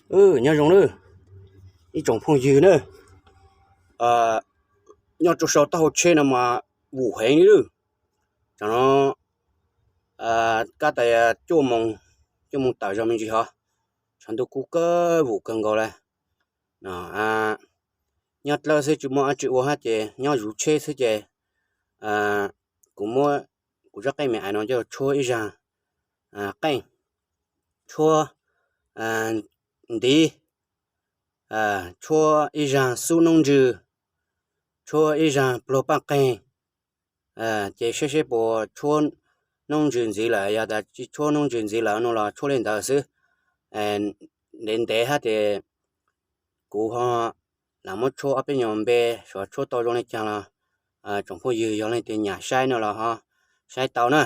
Nyob zoo lawm ib tsoom phooj ywg na, nyob rau sau taub hau tsheb no mas vum heev li lawm. Tsam no kab tas cuaj moos, cuaj moos tawm zog me ntsis hov, tshav ntuj kub kawg vum kawg nkaus lawm. Nyob dlawb xwb tsis muaj dab tsi ua hab ces nyob zuv tsheb xwb ces kuv muab kuv tsob qeej me ais no coj tshuab ib zag qeej, tshuab ntiv, tshuab ib zag xub noob ntsws, tshuab ib zag pluag paj qeeg, ces saib seb puas tshuab noob ntsws ntxiv lawm. Yog tas tsis tshuab noob ntsws ntxiv lawm no los tshuab li ntawd xwb, ntev ntev hab ces kuv ho lam muab tshuab ob peb nyuag npe, xyov tshuab tau zoo li cas los tsoom phooj ywg yog leej twg nyam saib no los ho saib tau na.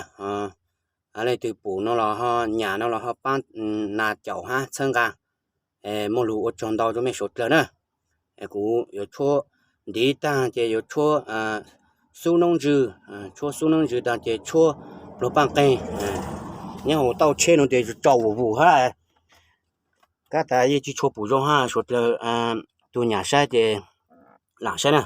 Leej twg pum no los ho nyam no los ho pab nas caum hab txhawb nqa, muaj lus ua tsaug ntau rau mej suav dlawg na. Kuv yuav tshuab ntiv tag ces yuav tshuab xub noob ntsws, tshuab xub noob ntsws tag ces tshuab pluag paj qeeg. Nyob hauv taub hau tsheb no ces tsaus vum vum hab. Kab tas yeej tsis tshua pum zoo hab, suav dlawg tus nyam saib ces lam saib na.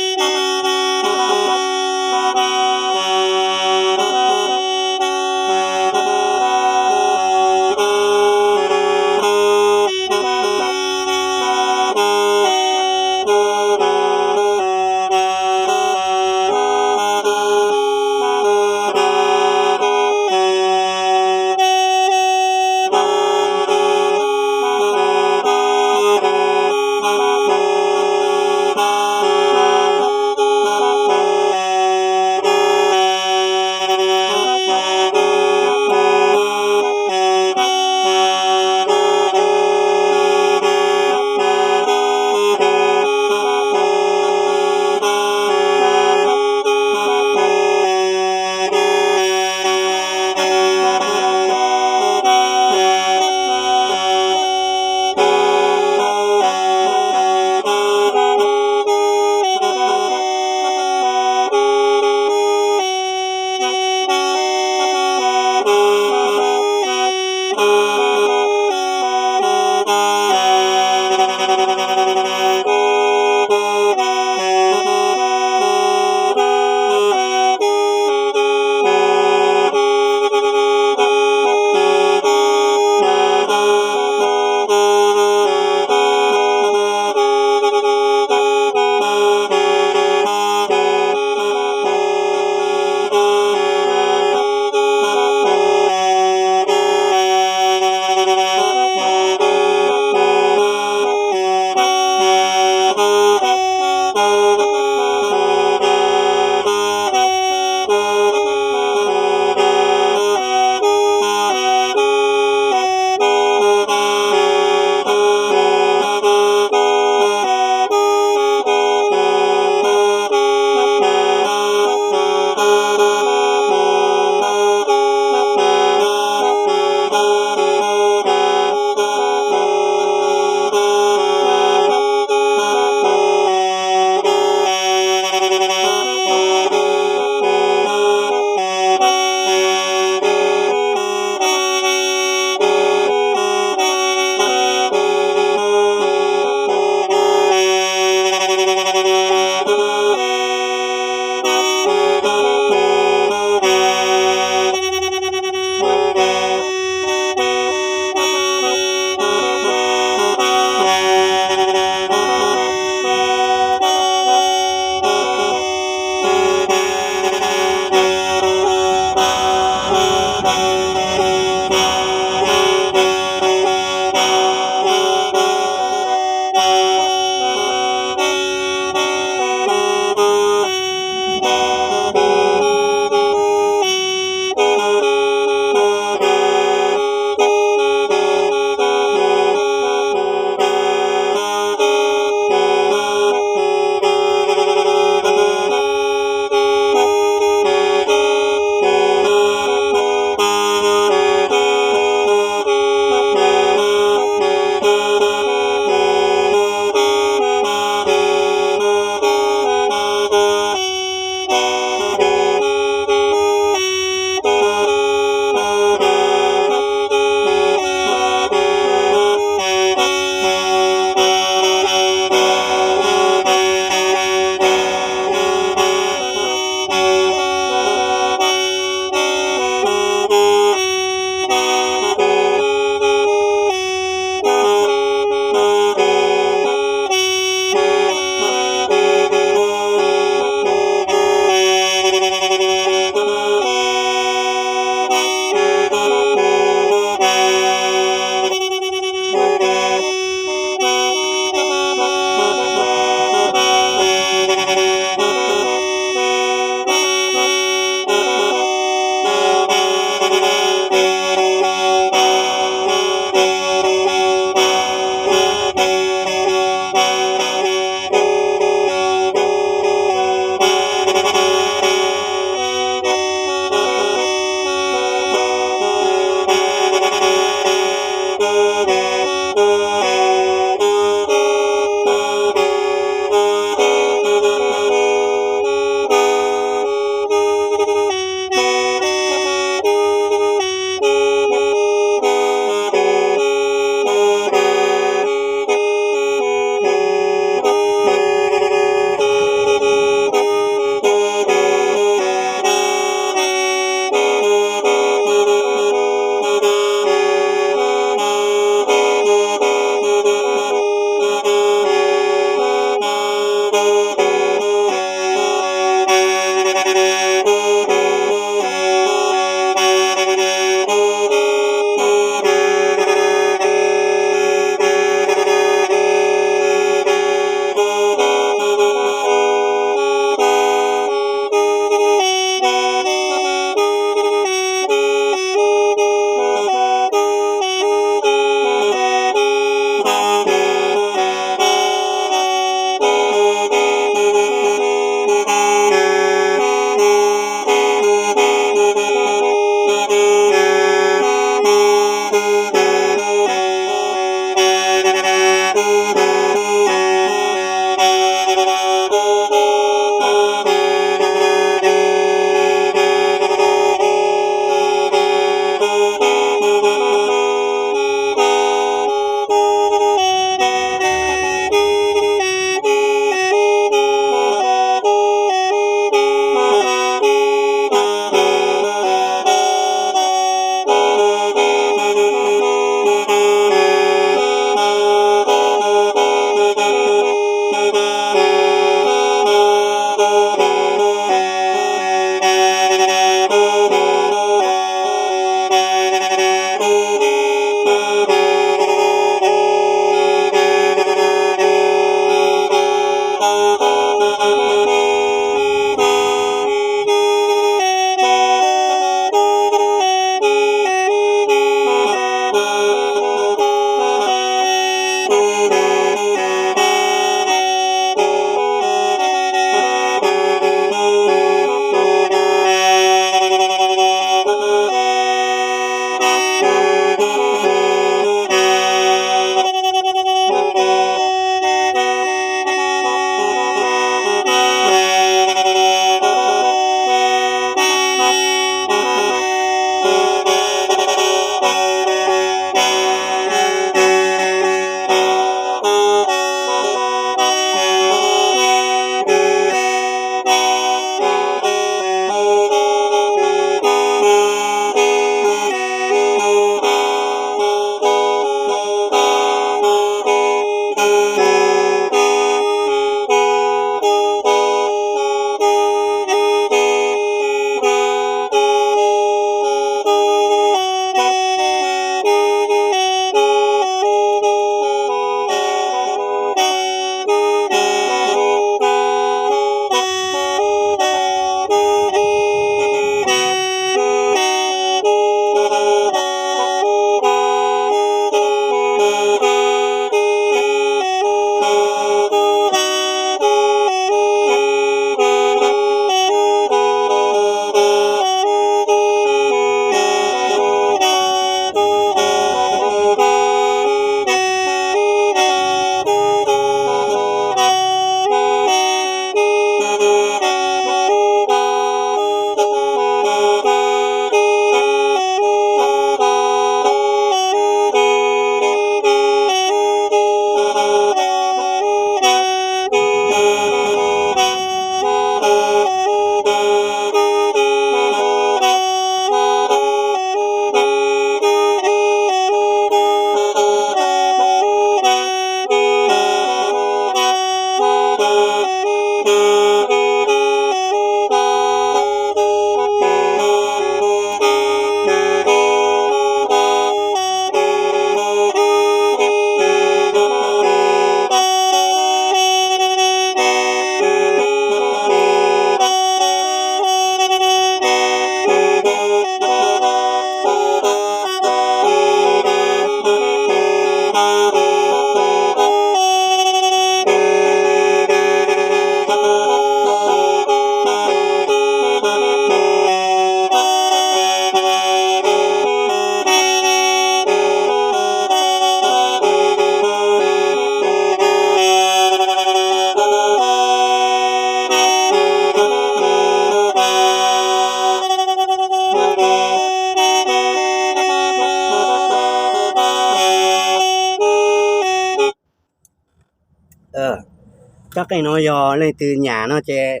Tsob qeej no yog leej twg nyam no ces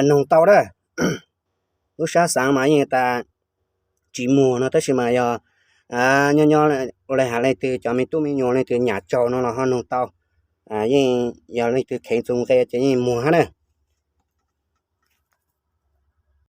noog tau dab. Lub sab xaav mas yeej tas tsis muag no tab sis mas yog nyob nyob ua le has leej twg cov me tub me nyuam leej twg nyam tsaug no los ho noog tau. Yeej yog leej twg kheev txug nqe ces yeej muag hab na.